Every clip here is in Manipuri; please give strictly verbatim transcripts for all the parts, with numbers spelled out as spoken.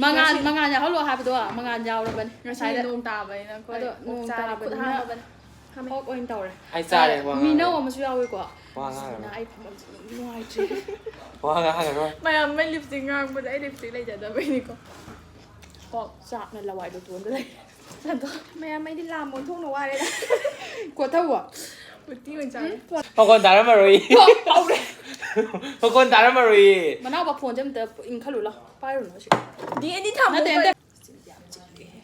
ꯃꯉꯥꯟ, ꯃꯉꯥꯟ ꯌꯥꯎꯍꯜꯂꯣ ꯍꯥꯏꯕꯗꯣ ꯃꯉꯥꯟ ꯌꯥꯎꯔꯕꯅꯤ ꯉꯁꯥꯏꯗ꯫ ꯅꯣꯡ ꯇꯥꯕꯅꯤꯅ ꯑꯩꯈꯣꯏ ꯑꯗꯣ ꯅꯣꯡ ꯇꯥꯕꯅꯤꯅ ꯑꯣꯛ ꯑꯣꯏꯅ ꯇꯧꯔꯦ꯫ ꯑꯩ ꯆꯥꯔꯦ, ꯋꯥ ꯉꯥꯡꯉꯔꯣꯏ꯫ ꯃꯤꯅꯧ ꯑꯃꯁꯨ ꯌꯥꯎꯋꯦꯀꯣ꯫ ꯋꯥ ꯉꯥꯡꯉꯔꯣꯏ꯫ ꯑꯩ ꯐꯝꯐꯝꯁꯨ ꯅꯨꯡꯉꯥꯏꯇ꯭ꯔꯦ꯫ ꯋꯥ ꯉꯥꯡꯉꯔꯣꯏ꯫ ꯃꯌꯥꯝ ꯑꯃ ꯂꯤꯞꯁꯇꯤꯛ ꯉꯥꯡꯕꯗ ꯑꯩ ꯂꯤꯞꯁꯇꯤꯛ ꯂꯩꯖꯗꯕꯩꯅꯤꯀꯣ꯫ ꯑꯣ, ꯆꯥꯛꯅ ꯂꯋꯥꯏꯗꯣ ꯇꯣꯟꯗ ꯂꯩ꯫ ꯃꯌꯥꯝ ꯑꯩꯗꯤ ꯂꯥꯝꯕ ꯑꯣꯟꯊꯣꯛꯅ ꯋꯥꯔꯦꯗ꯫ ꯀꯣꯊꯧꯋꯣ꯫ ꯎꯇꯤ ꯑꯣꯏꯅ ꯆꯥꯒꯦ꯫ ꯃꯈꯣꯟ ꯇꯥꯔꯝꯃꯔꯣꯏ꯫ ꯃꯈꯣꯟ ꯇꯥꯔꯝꯃꯔꯣꯏꯌꯦ꯫ ꯃꯅꯥꯎꯕ ꯐꯣꯟꯁꯦ ꯑꯝꯇ ꯏꯟꯈꯠꯂꯨ ꯂꯥꯎ꯫ ꯄꯥꯏꯔꯨꯅꯨ ꯁꯤ꯫ ꯗꯤ ꯑꯦꯟꯗꯤ ꯊꯝꯃꯨ ꯅꯠꯇꯦ, ꯅꯠꯇꯦ꯫ ꯀꯩꯅꯣ꯫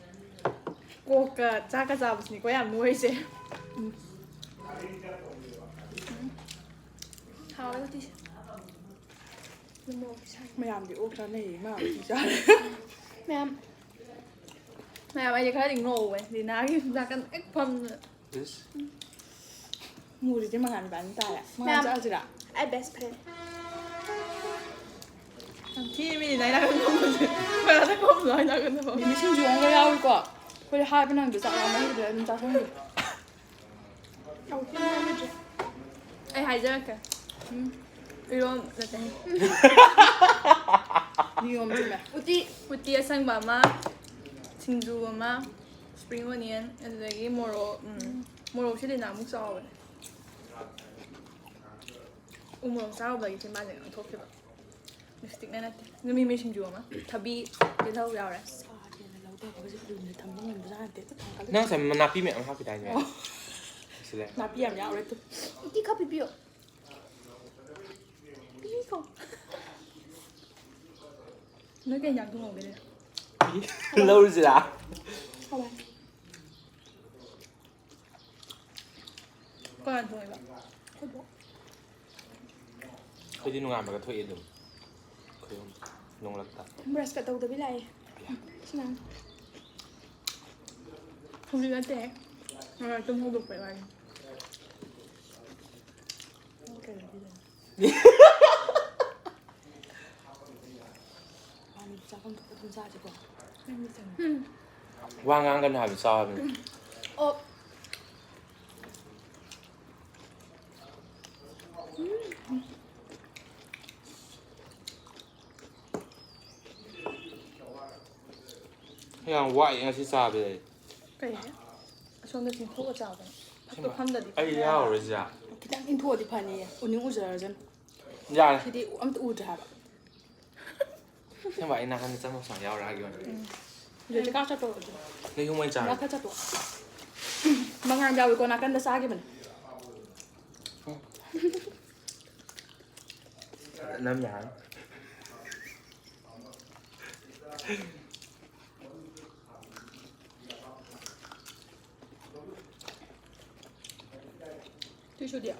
ꯀꯣꯛꯀ ꯆꯥꯛꯀ ꯆꯥꯕꯁꯤꯅꯤꯀꯣ ꯌꯥꯝ ꯅꯣꯏꯔꯤꯁꯦ꯫ ꯍꯥꯎꯋꯦ ꯎꯇꯤꯁꯦ꯫ ꯃꯌꯥꯝꯗꯤ ꯑꯣꯛ ꯆꯥꯅꯩꯌꯦ, ꯃꯥ ꯎꯇꯤ ꯆꯥꯔꯦ꯫ ꯃꯌꯥꯝ, ꯃꯌꯥꯝ ꯑꯩꯗꯤ ꯈꯔꯗꯤ ꯉꯧꯋꯦ꯫ ꯂꯤꯅꯥꯒꯤ ꯅꯥꯀꯟ ꯍꯦꯛ ꯐꯝꯗꯅ꯫ ꯏꯁ꯫ ꯃꯨꯔꯤꯁꯦ ꯃꯉꯥꯜ ꯏꯕꯥꯅꯤ ꯇꯥꯔꯦ꯫ ꯃꯉꯥꯜ ꯃꯌꯥꯝ, ꯆꯠꯂꯁꯤꯔꯥ? ꯑꯩ best friend꯫ ꯌꯥꯝ ꯊꯤ ꯃꯤꯅꯤ ꯅꯥꯏ ꯅꯥꯀꯟ ꯐꯝꯕꯁꯦ꯫ ꯃꯌꯥꯝꯗ ꯐꯝꯕꯗꯣ ꯍꯥꯏ ꯅꯥꯀꯟꯗ ꯐꯝ꯫ ꯃꯤꯃꯤ ꯁꯤꯡꯖꯨ ꯑꯃꯒ ꯌꯥꯎꯏꯀꯣ꯫ ꯑꯩꯈꯣꯏ ꯍꯥꯏꯕ ꯅꯪꯗ ꯆꯥꯛ ꯂꯥꯝꯃꯟꯈꯤꯗ꯭ꯔꯦ ꯑꯗꯨꯝ ꯆꯥꯁꯟꯈ꯭ꯔꯦ꯫ ꯑꯩ ꯍꯥꯏꯖꯔꯛꯀꯦ꯫ ꯎꯝ꯫ ꯏꯔꯣꯝ ꯅꯠꯇꯦ꯫ ꯅꯤꯌꯣꯝ ꯆꯨꯝꯃꯦ꯫ ꯎꯇꯤ꯫ ꯎꯇꯤ ꯑꯁꯪꯕ ꯑꯃ, ꯁꯤꯡꯖꯨ ꯑꯃ, spring onion, ꯑꯗꯨꯗꯒꯤ ꯃꯣꯔꯣꯛ, ꯎꯝ, ꯃꯣꯔꯣꯛꯁꯤꯗꯤ ꯅꯍꯥꯟꯃꯨꯛ ꯆꯥꯎꯕꯅꯦ꯫ ꯎ ꯃꯣꯔꯣꯛ ꯆꯥꯔꯨꯕꯒꯤ ꯆꯤꯟꯕꯥꯟꯁꯦ ꯉꯥꯡꯊꯣꯛꯈꯤꯕ꯫ Lipstickꯅ ꯅꯠꯇꯦ꯫ ꯑꯗꯨ ꯃꯤꯃꯤ ꯁꯤꯡꯖꯨ ꯑꯃ꯫ ꯊꯕꯤ, ꯇꯤꯜꯍꯧ ꯌꯥꯎꯔꯦ꯫ ꯁꯥ ꯍꯦꯟꯅ ꯂꯧꯊꯕꯒꯁꯦ ꯀꯨꯏꯅ ꯊꯝꯕ ꯉꯝꯕꯖꯥꯠ ꯅꯠꯇꯦ꯫ ꯅꯪ ꯉꯁꯥꯏ ꯅꯥꯄꯤ ꯃꯌꯥꯝ ꯍꯥꯞꯈꯤꯗꯥꯏꯅꯦ? ꯑꯣ꯫ ꯁꯤꯗ꯫ ꯅꯥꯄꯤ ꯌꯥꯝ ꯌꯥꯎꯔꯦ ꯇꯨ꯫ ꯎꯇꯤ ꯈꯔ ꯄꯤꯕꯤꯌꯣ꯫ ꯄꯤꯈꯣ꯫ ꯅꯣꯏ ꯀꯩ ꯏꯟꯖꯥꯡ ꯊꯣꯡꯍꯧꯒꯦ? ꯂꯧꯔꯨꯁꯤꯔꯥ? ꯍꯋꯥꯏ꯫ ꯀꯅꯥꯅ ꯊꯣꯡꯉꯤꯕ? ꯑꯩꯈꯣꯏ ꯕꯣꯛ꯫ ꯑꯩꯈꯣꯏꯗꯤ ꯅꯣꯡꯉꯥꯟꯕꯒ ꯊꯣꯛꯑꯦ ꯑꯗꯨꯝ꯫ ꯑꯩꯈꯣꯏ ꯑꯍꯨꯝ ꯅꯣꯡꯂꯛꯇ꯫ Brushꯀ ꯇꯧꯗꯕꯤ ꯂꯥꯛꯑꯦ꯫ ꯁꯤ ꯉꯥꯡ꯫ ꯍꯧꯖꯤꯛ ꯅꯠꯇꯦꯍꯦ꯫ ꯉꯔꯥꯡ ꯇꯨꯝ ꯍꯧꯗꯣꯛꯄꯩ ꯋꯥꯅꯤ꯫ ꯅꯪ ꯀꯩꯅꯣ ꯄꯤꯗꯣꯏꯅꯣ? ꯃꯥꯅꯤ, ꯆꯥꯐꯝ ꯊꯣꯛꯄ ꯑꯗꯨꯝ ꯆꯥꯁꯤꯀꯣ꯫ ꯅꯪꯗꯤ ꯆꯪꯉꯣ꯫ ꯎꯝ꯫ ꯋꯥ ꯉꯥꯡꯒꯅꯨ ꯍꯥꯏꯕ ꯆꯥꯎ ꯍꯥꯏꯕꯅꯤ꯫ ꯑꯣ꯫ ꯎꯝ꯫ ꯌꯥꯝ ꯋꯥꯏ ꯉꯁꯤ ꯆꯥꯕꯁꯦ꯫ ꯀꯩ? ꯑꯁꯣꯝꯗ ꯆꯤꯡꯊꯣꯛꯑ ꯆꯥꯕꯅꯦ꯫ ꯐꯛꯇꯣ ꯐꯝꯗꯗꯤ ꯑꯩ ꯌꯥꯎꯔꯔꯣꯏꯁꯦ꯫ ꯈꯤꯇꯪ ꯏꯪꯊꯣꯛꯑꯗꯤ ꯐꯅꯤꯌꯦ꯫ ꯎꯅꯤꯡ ꯎꯖꯔꯖꯅꯨ꯫ ꯌꯥꯔꯦ꯫ ꯁꯤꯗꯤ ꯑꯝꯇ ꯎꯗ꯭ꯔꯦ ꯍꯥꯏꯕ꯫ ꯑꯁꯦꯡꯕ ꯑꯩ ꯅꯥꯀꯟꯗ ꯆꯪꯕ ꯁꯨꯃꯥꯏꯅ ꯌꯥꯎꯔꯛꯑꯒꯦ ꯑꯣꯏꯅ꯫ ꯎꯝ꯫ ꯑꯗꯨꯗꯤ ꯀꯥ ꯆꯠꯇꯣꯛꯑꯣ ꯑꯗꯨꯗꯤ꯫ ꯅꯣꯏ ꯌꯨꯝ ꯑꯣꯏꯅ ꯆꯥꯔꯣ꯫ ꯈꯔ ꯆꯠꯇꯣꯛꯑꯣ꯫ ꯃꯉꯥꯜ ꯌꯥꯎꯏꯀꯣ ꯅꯥꯀꯟꯗ ꯆꯥꯈꯤꯕꯅꯦ꯫ ꯅꯝ ꯌꯥꯔ꯫ ꯇꯨꯏꯁꯨꯗꯤ꯫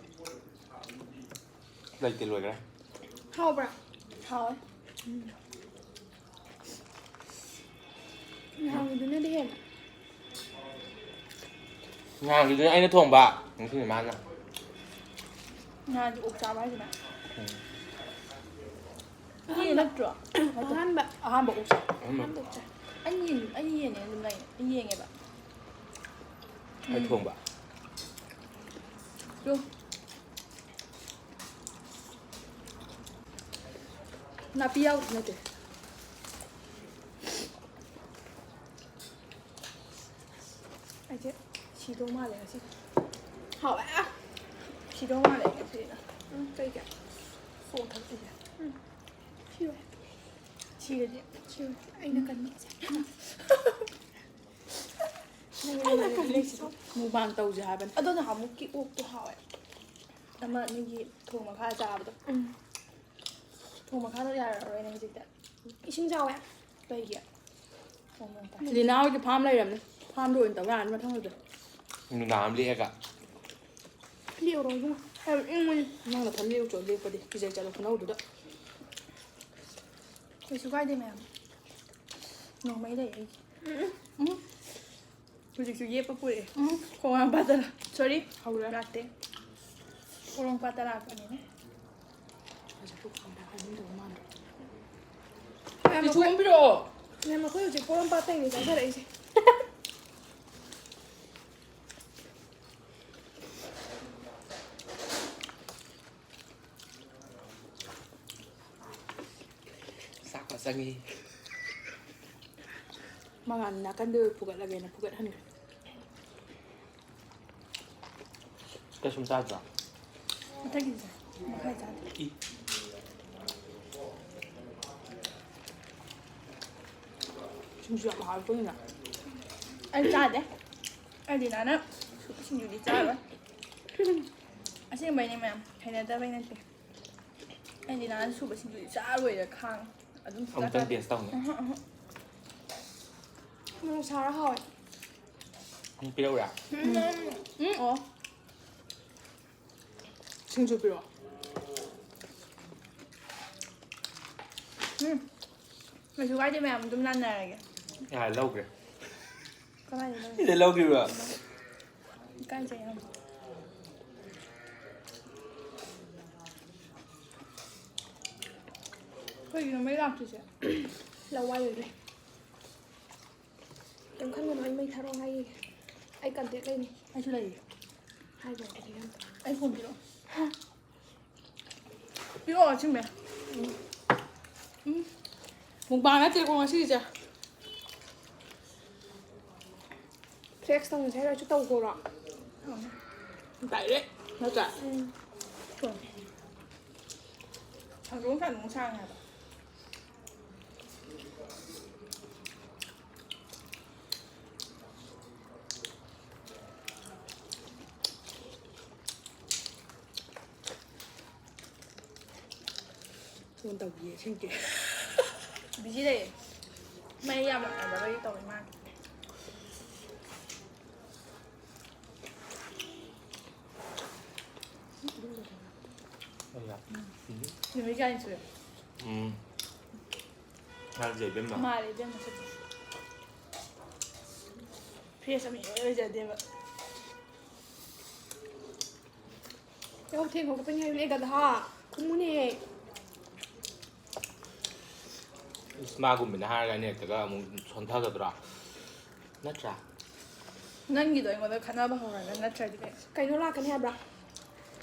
ꯂꯩꯇꯦ, ꯂꯣꯏꯈ꯭ꯔꯦ꯫ ꯍꯥꯎꯕ꯭ꯔꯥ? ꯍꯥꯎꯋꯦ꯫ ꯎꯝ꯫ ꯅꯍꯥꯟꯒꯤꯗꯨꯅꯗꯤ ꯍꯦꯟꯅ꯫ ꯅꯍꯥꯟꯒꯤꯗꯨꯅ ꯑꯩꯅ ꯊꯣꯡꯕ, ꯉꯁꯤꯅ ꯃꯥꯅ꯫ ꯅꯍꯥꯟꯒꯤ ꯑꯣꯛ ꯆꯥꯕ ꯍꯥꯏꯁꯤꯅ꯫ ꯎꯝ꯫ ꯏꯆꯦ ꯅꯠꯇ꯭ꯔꯣ? ꯑꯍꯥꯟꯕ꯫ ꯑꯍꯥꯟꯕ ꯑꯣꯛ ꯆꯥ-, ꯑꯍꯥꯟꯕ꯫ ꯑꯍꯥꯟꯕ ꯑꯣꯛ ꯆꯥ-, ꯑꯩ ꯌꯦꯡ-, ꯑꯩ ꯌꯦꯡꯉꯦ ꯑꯗꯨꯝ ꯂꯩ-, ꯑꯩ ꯌꯦꯡꯉꯦꯕ꯫ ꯑꯩ ꯎꯝ꯫ ꯊꯣꯡꯕ꯫ ꯇꯨ꯫ ꯅꯥꯄꯤ ꯌꯥꯎꯗꯤ ꯅꯠꯇꯦ꯫ ꯑꯩꯁꯦ ꯁꯤꯗꯧ ꯃꯥꯜꯂꯦ ꯉꯁꯤ꯫ ꯍꯥꯎꯋꯦ꯫ ꯁꯤꯗꯧ ꯃꯥꯜꯂꯦ ꯑꯩ ꯉꯁꯤ꯫ ꯎꯝ, ꯀꯩꯒꯤ? ꯁꯣꯛ ꯊꯛꯇꯣꯏꯁꯦ꯫ ꯎꯝ꯫ ꯁꯤꯔꯣꯏ꯫ ꯁꯤꯔꯗꯤ ꯁꯤꯔꯣꯏ꯫ ꯑꯩꯅ ꯀꯟꯕꯁꯦ꯫ ꯑꯩꯅ ꯀꯟꯕꯁꯦ꯫ ꯃꯨꯛꯕꯥꯡ ꯇꯧꯁꯦ ꯍꯥꯏꯕꯅꯤ꯫ ꯑꯗꯣ ꯅꯍꯥꯟꯃꯨꯛꯀꯤ ꯑꯣꯛꯇꯣ ꯍꯥꯎꯋꯦ꯫ ꯑꯃ ꯅꯣꯏꯒꯤ ꯊꯣꯡ ꯃꯈꯥ ꯆꯥꯕꯗꯣ꯫ ꯎꯝ꯫ ꯊꯣꯡ ꯃꯈꯥꯗꯣ ꯌꯥꯔꯔꯣꯏꯅꯦ ꯍꯧꯖꯤꯛꯇꯤ꯫ ꯏꯁꯤꯡ ꯆꯥꯎꯋꯦ꯫ ꯀꯩꯒꯤ? ꯂꯤꯅꯥ ꯍꯣꯏꯗꯤ ꯐꯥꯝ ꯂꯩꯔꯝꯅꯤ꯫ ꯐꯥꯝꯗ ꯑꯣꯏꯅ ꯇꯧ ꯌꯥꯔꯅꯤ ꯃꯊꯪꯗꯗꯤ꯫ ꯅꯨꯡꯗꯥꯡ ꯑꯃ ꯂꯦꯛꯑꯒ꯫ ꯂꯦꯛꯎꯔꯣ ꯏꯕꯨꯡꯉꯣ꯫ ꯌꯥꯝ ꯏꯪꯕꯅꯤ꯫ ꯅꯪ ꯅꯊꯟ ꯂꯦꯛꯎ ꯆꯣ, ꯂꯦꯞꯄꯗꯤ꯫ ꯀꯤꯖꯩ ꯆꯠꯂꯣ ꯈꯨꯅꯧꯗꯨꯗ꯫ ꯀꯩꯁꯨ ꯀꯥꯏꯗꯦ ꯃꯌꯥꯝ꯫ ꯅꯣꯡꯃꯩ ꯂꯩ ꯑꯩꯒꯤ꯫ ꯎꯝ꯫ ꯍꯧꯖꯤꯛꯁꯨ ꯌꯦꯞꯄ ꯄꯨꯔꯛꯑꯦ꯫ ꯎꯝ꯫ ꯈꯣꯡꯉꯥꯝꯄꯥꯠꯇ ꯂꯥꯛ-, sorry꯫ ꯍꯧꯔꯦ꯫ ꯂꯥꯛꯇꯦ꯫ ꯄꯣꯔꯣꯝꯄꯥꯠꯇ ꯂꯥꯛꯄꯅꯤꯅꯦ꯫ ꯍꯧꯖꯤꯛꯄꯨ ꯈꯥꯝꯗ ꯍꯥꯏꯅꯤꯡꯗꯕ ꯃꯥꯟꯕ꯫ ꯃꯌꯥꯝ, ꯇꯤꯁꯨ ꯑꯃ ꯄꯤꯔꯛꯑꯣ꯫ ꯃꯌꯥꯝ, ꯑꯩꯈꯣꯏ ꯍꯧꯖꯤꯛ ꯄꯣꯔꯣꯝꯄꯥꯠꯇꯩꯅꯦ ꯆꯥꯖꯔꯛꯏꯁꯦ꯫ ꯆꯥꯛꯀ ꯆꯪꯉꯤ꯫ ꯃꯉꯥꯜ ꯅꯥꯀꯟꯗ ꯐꯨꯒꯠꯂꯒꯦꯅ ꯐꯨꯒꯠꯍꯟꯈ꯭ꯔꯦ꯫ ꯀꯩꯁꯨꯝ ꯆꯥꯗ꯭ꯔꯣ? ꯃꯊꯛꯀꯤꯁꯦ ꯃꯈꯥꯏ ꯆꯥꯗꯦ꯫ ꯏ꯫ ꯁꯤꯡꯖꯨ ꯌꯥꯝ ꯍꯥꯎꯋꯦꯀꯣ ꯅꯤꯅ꯫ ꯑꯩ ꯆꯥꯗꯦ꯫ ꯑꯩꯗꯤ ꯅꯥꯅ ꯁꯤꯡꯖꯨꯗꯤ ꯆꯥꯔꯣꯏ꯫ ꯑꯁꯦꯡꯕꯩꯅꯦ ꯃꯌꯥꯝ, ꯍꯩꯅꯗꯕꯩ ꯅꯠꯇꯦ꯫ ꯑꯩꯗꯤ ꯅꯥꯅ ꯁꯨꯕ ꯁꯤꯡꯖꯨꯗꯤ ꯆꯥꯔꯣꯏꯗ ꯈꯥꯡ ꯑꯗꯨꯝ ꯁꯨꯡꯆꯥ ꯑꯃꯨꯛꯇꯪ ꯆꯥꯗꯦ꯫ ꯇꯦꯁ ꯇꯧꯅꯤ꯫ ꯑꯍ, ꯑꯍ꯫ ꯃꯣꯔꯣꯛ ꯁꯥꯔ ꯍꯥꯎꯋꯦ꯫ ꯑꯃꯨꯛ ꯄꯤꯔꯛꯎꯔꯥ? ꯎꯝ, ꯑꯣ꯫ ꯁꯤꯡꯖꯨ ꯄꯤꯔꯛꯑꯣ꯫ ꯎꯝ꯫ ꯀꯩꯁꯨ ꯀꯥꯏꯗꯦ, ꯃꯌꯥꯝ ꯑꯗꯨꯝ ꯂꯥꯟꯅꯔꯒꯦ꯫ ꯌꯥꯔꯦ, ꯂꯧꯈ꯭ꯔꯦ꯫ ꯀꯃꯥꯏꯅ ꯂꯧꯅꯤ? ꯁꯤꯗ ꯂꯧꯈꯤꯕ꯭ꯔꯣ? ꯏꯀꯥꯏꯖꯩ ꯌꯥꯝ꯫ ꯀꯩꯒꯤꯅꯣ ꯃꯩ ꯂꯥꯛꯇ꯭ꯔꯤꯁꯦ? ꯂꯋꯥꯏ ꯑꯣꯏꯔꯦ꯫ ꯀꯩꯝ ꯈꯟꯒꯅꯨ, ꯑꯩ ꯃꯩ ꯊꯥꯔꯛꯑꯣ ꯍꯥꯏꯒꯤꯒꯦ꯫ ꯑꯩ ꯀꯟꯇꯦꯛ ꯂꯩꯅꯤ꯫ ꯑꯩꯁꯨ ꯂꯩꯌꯦ꯫ ꯍꯥꯏꯕ ꯌꯥꯗꯦ ꯌꯥꯝ꯫ ꯑꯩ ꯐꯣꯟ ꯄꯤꯔꯛꯑꯣ꯫ ꯄꯤꯔꯛꯑꯣ ꯑꯁꯤꯃ꯫ ꯃꯨꯛꯕꯥꯡ ꯅꯠꯇꯦꯀꯣ ꯉꯁꯤꯒꯤꯁꯦ꯫ ꯐ꯭ꯂꯦꯛꯁ ꯇꯧꯅꯁꯦ ꯍꯥꯏꯔꯁꯨ ꯇꯧꯈꯣꯔꯣ? ꯗꯥꯏꯔꯦꯛ ꯅꯠꯇ꯭ꯔꯥ? ꯁꯪꯗꯣꯡ ꯁꯪꯗꯣꯡ ꯁꯥꯡꯉꯦ ꯍꯥꯏꯕ꯫ ꯐꯣꯟ ꯇꯧꯈꯤꯌꯦ ꯁꯤꯡꯀꯦ꯫ ꯕꯤꯖꯤ ꯂꯩꯌꯦ꯫ ꯃꯩ ꯌꯥꯝ ꯂꯥꯛꯅꯗꯕꯒꯤ ꯇꯧꯔꯤ ꯃꯥꯅ꯫ ꯅꯨꯃꯤꯠ ꯀꯌꯥꯅꯤ ꯁꯨꯔꯦ? ꯎꯝ꯫ ꯉꯥꯏꯖꯩ ꯏꯕꯦꯝꯃ꯫ ꯃꯥꯜꯂꯦ ꯏꯕꯦꯝꯃ ꯁꯛꯇꯣ꯫ ꯐ꯭ꯔꯦꯁ ꯑꯃ ꯏꯑꯣꯏ ꯑꯣꯏꯖꯗꯦꯕ꯫ ꯌꯥꯍꯧ ꯊꯦꯡ ꯍꯧꯒꯠꯄꯅꯤ ꯍꯥꯏꯕꯅꯦ ꯒꯙꯥ꯫ ꯈꯨꯝꯃꯨꯅꯦ꯫ ꯏꯁ, ꯃꯥꯒꯨꯝꯕꯅ ꯍꯥꯏꯔꯒ ꯑꯩꯅ ꯍꯦꯛꯇꯒ ꯑꯃꯨꯛ ꯁꯣꯟꯊꯒꯗ꯭ꯔꯣ? ꯅꯠꯇ꯭ꯔꯥ? ꯅꯪꯒꯤꯗꯣ ꯑꯩꯉꯣꯟꯗ ꯈꯠꯅꯕ ꯍꯧꯔꯒ ꯅꯠꯇ꯭ꯔꯗꯤ ꯀꯩ? ꯀꯩꯅꯣ ꯂꯥꯛꯀꯅꯤ ꯍꯥꯏꯕ꯭ꯔꯥ?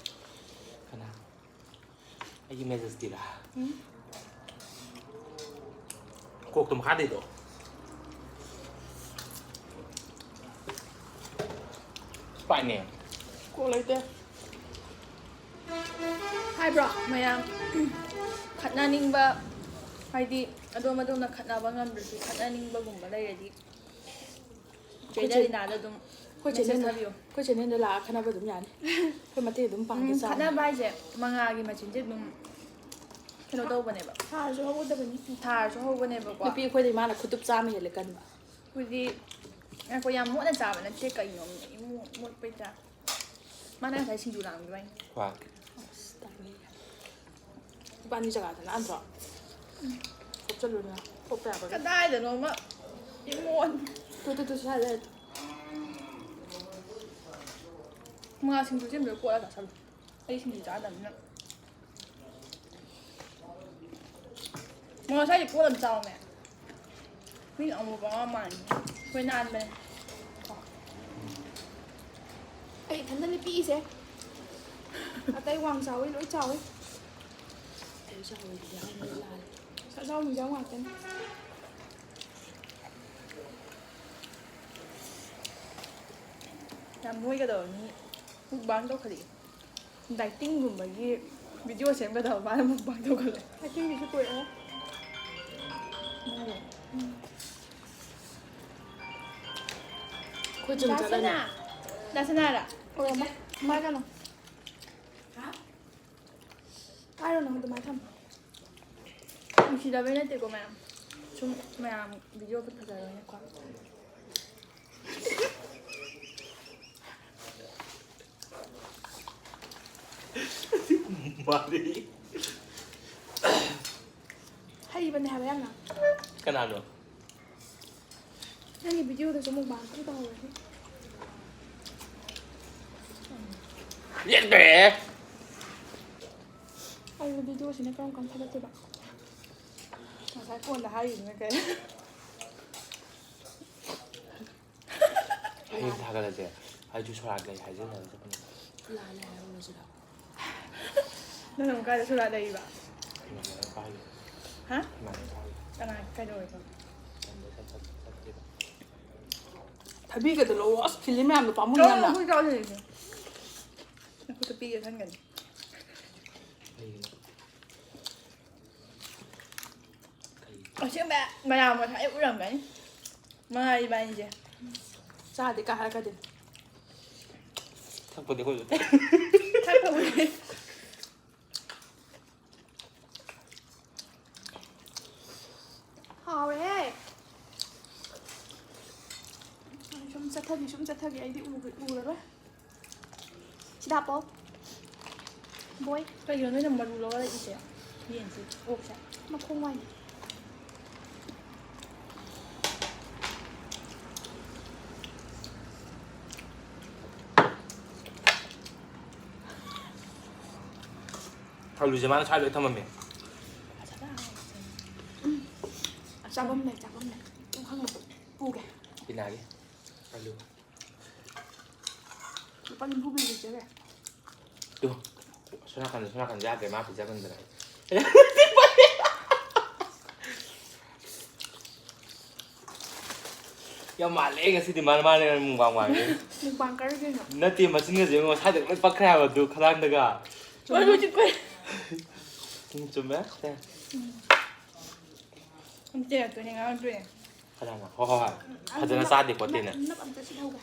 ꯀꯅꯥ? ꯑꯩꯒꯤ ꯃꯦꯖꯦꯁꯇꯤꯔꯥ? ꯀꯣꯛꯇꯣ ꯃꯈꯥꯗꯩꯗꯣ꯫ ꯄꯥꯏꯅꯦ꯫ ꯀꯣꯛ ꯂꯩꯇꯦ꯫ ꯍꯥꯏꯕ꯭ꯔꯣ ꯃꯌꯥꯝ? ꯈꯠꯅꯅꯤꯡꯕ, ꯍꯥꯏꯗꯤ ꯑꯗꯣꯝ ꯑꯗꯣꯝꯅ ꯈꯠꯅꯕ ꯉꯝꯗ꯭ꯔꯁꯨ ꯈꯠꯅꯅꯤꯡꯕꯒꯨꯝꯕ ꯂꯩꯔꯗꯤ ꯆꯦ ꯗꯥꯂꯤꯅꯥꯗ ꯑꯗꯨꯝ ꯑꯩꯈꯣꯏ message ꯆꯦꯅꯦꯜꯗ ꯊꯥꯕꯤꯌꯣ꯫ ꯑꯩꯈꯣꯏ ꯆꯦꯅꯦꯜꯗ ꯂꯥꯛꯑ ꯈꯠꯅꯕ ꯑꯗꯨꯝ ꯌꯥꯅꯤ꯫ ꯑꯩꯈꯣꯏ ꯃꯇꯦꯡ ꯑꯗꯨꯝ ꯄꯥꯡꯒꯦ꯫ ꯎꯝ, ꯆꯥꯎꯅ꯫ ꯈꯠꯅꯕ ꯍꯥꯏꯁꯦ ꯃꯉꯥꯒꯤ ꯃꯆꯤꯟꯁꯦ ꯑꯗꯨꯝ ꯀꯩꯅꯣ ꯇꯧꯕꯅꯦꯕ꯫ ꯊꯥꯔꯁꯨ ꯍꯧꯒꯗꯕꯅꯤ꯫ ꯊꯥꯔꯁꯨ ꯍꯧꯕꯅꯦꯕꯀꯣ꯫ ꯅꯨꯄꯤ ꯑꯩꯈꯣꯏꯗꯤ ꯃꯥꯅ ꯈꯨꯇꯨꯞ ꯆꯥꯝꯃ ꯍꯦꯜꯂꯦ ꯀꯟꯕ꯫ ꯑꯩꯈꯣꯏꯗꯤ ꯉꯥꯏꯈꯣ, ꯌꯥꯝ ꯃꯣꯠꯅ ꯆꯥꯕ ꯅꯠꯇꯦ ꯀꯩꯅꯣ, ꯏꯃꯣꯠ ꯃꯣꯠꯄꯩ ꯇꯥꯏꯞ꯫ ꯃꯥꯅ ꯉꯁꯥꯏ ꯁꯤꯡꯖꯨ ꯂꯥꯡꯕꯗꯨ ꯏꯕꯥꯅꯤ꯫ ꯍꯣꯏ꯫ ꯑꯁ, ꯇꯜꯂꯦ꯫ ꯏꯕꯥꯅꯤ ꯖꯒꯥꯗ ꯅꯠꯇ꯭ꯔꯣ? ꯊꯣꯛꯆꯜꯂꯨꯅ ꯊꯣꯛꯄ ꯌꯥꯕꯒ꯫ ꯀꯗꯥꯏꯗꯅꯣꯃ ꯏꯃꯣꯠ꯫ ꯇꯨ ꯇꯨ ꯇꯨ ꯁ꯭ꯋꯥꯏꯗ ꯂꯩ꯫ ꯃꯉꯥ ꯁꯤꯡꯖꯨ ꯁꯦꯝꯕꯗ ꯀꯣꯠꯂ ꯆꯥꯁꯜꯂꯨ꯫ ꯑꯩ ꯁꯤꯡꯖꯨ ꯆꯥꯗꯕꯅꯤꯅ꯫ ꯃꯉꯥ ꯁ꯭ꯋꯥꯏꯗ ꯀꯣꯠꯂ ꯑꯗꯨꯝ ꯆꯥꯎꯅꯦ꯫ ꯃꯤ ꯑꯃꯨꯕ ꯑꯃ ꯃꯥꯟꯅꯤ꯫ ꯑꯩꯈꯣꯏ ꯅꯥꯟꯕꯅꯦ꯫ ꯑꯩ ꯏꯊꯟꯗꯅꯦ ꯄꯤꯛꯏꯁꯦ꯫ ꯑꯇꯩ ꯋꯥꯡ ꯆꯥꯎꯋꯤ, ꯂꯣꯏ ꯆꯥꯎꯋꯤ꯫ ꯑꯩ ꯆꯥꯎꯋꯤꯗꯤ ꯌꯥꯎꯅ ꯂꯥꯜꯂꯦ꯫ ꯁꯛꯆꯥꯎ ꯃꯤꯖꯥꯎ ꯉꯥꯛꯇꯅꯤ꯫ ꯌꯥꯝ ꯅꯣꯏꯒꯗꯕ ꯃꯤ ꯃꯨꯛꯕꯥꯡ ꯇꯧꯈꯠꯂꯛꯏ꯫ Dietingꯒꯨꯝꯕꯒꯤ video ꯁꯦꯝꯒꯗꯕ ꯃꯥꯅ ꯃꯨꯛꯕꯥꯡ ꯇꯧꯈꯠꯂꯛꯑꯦ꯫ Dietingꯒꯤꯁꯨ ꯄꯨꯔꯛꯑꯣ꯫ ꯅꯪꯕꯨ ꯑꯩꯈꯣꯏ ꯖꯤꯝ ꯆꯠꯂꯅꯤ꯫ ꯗꯥꯁꯅꯥ! ꯗꯥꯁꯅꯥꯔꯥ? ꯑꯣꯏꯔꯝꯃꯣꯏ꯫ ꯄꯥꯏꯒꯅꯨ꯫ ꯄꯥꯏꯔꯨꯅꯨ, ꯑꯗꯨꯃꯥꯏꯅ ꯊꯝꯃꯣ꯫ ꯅꯨꯡꯁꯤꯗꯕꯩ ꯅꯠꯇꯦꯀꯣ ꯃꯌꯥꯝ꯫ ꯁꯨꯝ ꯃꯌꯥꯝ video ꯐꯖꯔꯣꯏꯅꯀꯣ꯫ ꯃꯥꯗꯤ ꯍꯩꯕꯅꯦ ꯍꯥꯏꯕ ꯌꯥꯝꯅ꯫ ꯀꯅꯥꯅꯣ? ꯅꯪꯒꯤ videoꯗꯁꯨ mukbang ꯑꯝꯇꯪ ꯇꯧꯍꯧꯔꯗꯤ꯫ ꯌꯦꯠꯈ꯭ꯔꯦ꯫ ꯑꯩ videoꯁꯤꯅ ꯀꯔꯝ ꯀꯥꯟ ꯊꯥꯒꯠꯇꯣꯏꯕ? ꯉꯁꯥꯏ ꯐꯣꯟꯗ ꯍꯥꯏꯔꯤꯗꯨꯅ ꯀꯩ? ꯍꯌꯦꯡ ꯊꯥꯒꯠꯂꯁꯦ꯫ ꯑꯩꯁꯨ ꯁꯣꯔꯥꯠ ꯂꯩ ꯍꯥꯏꯖꯤꯟꯅꯕ ꯆꯠꯄꯅꯦ꯫ ꯂꯥꯜꯂꯦ ꯍꯥꯏꯔꯨꯔꯁꯤꯔꯣ? ꯅꯪ ꯑꯃꯨꯛ ꯀꯥꯏꯗ ꯁꯣꯔꯥꯠ ꯂꯩꯔꯤꯕ? ꯏꯃꯥꯟꯅꯕ ꯄꯥꯏꯔꯤ꯫ ꯍꯥ? ꯏꯃꯥꯟꯅꯕ ꯄꯥꯏꯔꯤ꯫ ꯀꯅꯥ ꯀꯩꯗꯧꯔꯤꯕ? ꯆꯟꯗ ꯆꯠ- ꯆꯠ- ꯆꯠꯇꯦꯕ꯫ ꯊꯕꯤꯒꯗꯣ ꯂꯧꯔꯣ꯫ ꯑꯁ, ꯐꯤꯂꯤ ꯃꯌꯥꯝꯗꯣ ꯄꯥꯝꯃꯨꯏ ꯌꯥꯝꯅ꯫ ꯆꯥꯎꯁꯦ꯫ ꯅꯈꯨꯠꯇ ꯄꯤꯒꯦ ꯈꯟꯒꯅꯤ꯫ ꯀꯩꯒꯤꯅꯣ? ꯑꯁꯦꯡꯕ ꯃꯌꯥꯝ ꯉꯁꯥꯏ ꯎꯔꯝꯒꯅꯤ꯫ ꯃꯉꯥ ꯏꯕꯥꯅꯤꯁꯦ꯫ ꯆꯥꯗꯦ ꯀꯥ ꯍꯥꯏꯔꯛꯀꯗꯣꯏꯅꯤ꯫ ꯊꯛꯄꯗꯤ ꯑꯩꯈꯣꯏꯁꯨ꯫ ꯊꯛꯄꯕꯨꯗꯤ꯫ ꯍꯥꯎꯔꯦꯍꯦ꯫ ꯁꯨꯝ ꯆꯠꯊꯒꯤ ꯁꯨꯝ ꯆꯠꯊꯒꯤ ꯑꯩꯗꯤ ꯎꯔꯔꯣꯏ꯫ ꯁꯤꯗ ꯍꯥꯞꯄꯣ꯫ ꯕꯣꯏ꯫ ꯀꯩꯒꯤꯅꯣ ꯅꯣꯏꯅ ꯃꯔꯨ ꯂꯧꯔ ꯂꯩꯔꯤꯁꯦ? ꯌꯦꯟꯁꯦ, ꯑꯣꯛꯁꯦ꯫ ꯃꯈꯣꯡ ꯋꯥꯏꯅꯦ꯫ ꯑꯂꯨꯁꯦ ꯃꯥꯅ ꯁ꯭ꯋꯥꯏꯗ ꯂꯣꯏ ꯊꯝꯃꯝꯃꯦ꯫ ꯆꯥꯐꯝ ꯂꯩ, ꯆꯥꯐꯝ ꯂꯩ꯫ ꯑꯗꯨꯝ ꯈꯪꯉꯣ꯫ ꯄꯨꯒꯦ꯫ ꯄꯤꯅꯥꯒꯤ ꯑꯂꯨ꯫ ꯂꯨꯄꯥ ꯅꯤꯐꯨ ꯄꯤꯕ ꯆꯦ ꯕꯦ꯫ ꯇꯨ꯫ ꯁꯣꯝ ꯅꯥꯀꯟꯗ, ꯁꯣꯝ ꯅꯥꯀꯟꯗ ꯌꯥꯗ꯭ꯔꯦ, ꯃꯥ ꯄꯤꯖꯃꯟꯗꯅ꯫ ꯌꯥꯝ ꯃꯥꯜꯂꯦ ꯉꯁꯤꯗꯤ ꯃꯥꯅ, ꯃꯥꯅ ꯃꯨꯛꯕꯥꯡ ꯃꯥꯜꯂꯦ꯫ ꯃꯨꯛꯕꯥꯡ ꯀꯔꯤ ꯀꯩꯅꯣ? ꯅꯠꯇꯦ, ꯃꯆꯤꯟꯒꯁꯦ ꯌꯦꯡꯉꯣ, ꯁ꯭ꯋꯥꯏꯗ ꯂꯣꯏ ꯄꯛꯈ꯭ꯔꯦ ꯍꯥꯏꯕ ꯑꯗꯨ ꯈꯗꯥꯡꯗꯒ꯫ ꯍꯣꯏ, ꯍꯧꯖꯤꯛ ꯀꯣꯏ꯫ ꯎꯝ, ꯆꯨꯝꯃꯦ꯫ ꯁꯦ꯫ ꯑꯝꯇ ꯌꯥꯗꯣꯏꯅꯦ, ꯉꯥꯡꯗꯣꯏꯅꯦ꯫ ꯈꯗꯥꯡꯅ꯫ ꯍꯣꯏ, ꯍꯣꯏ, ꯍꯣꯏ꯫ ꯐꯖꯅ ꯆꯥꯗꯦ ꯈꯣꯠꯇꯦꯅ꯫ ꯅꯞ ꯑꯝꯇ ꯁꯤꯠꯍꯧꯒꯦ꯫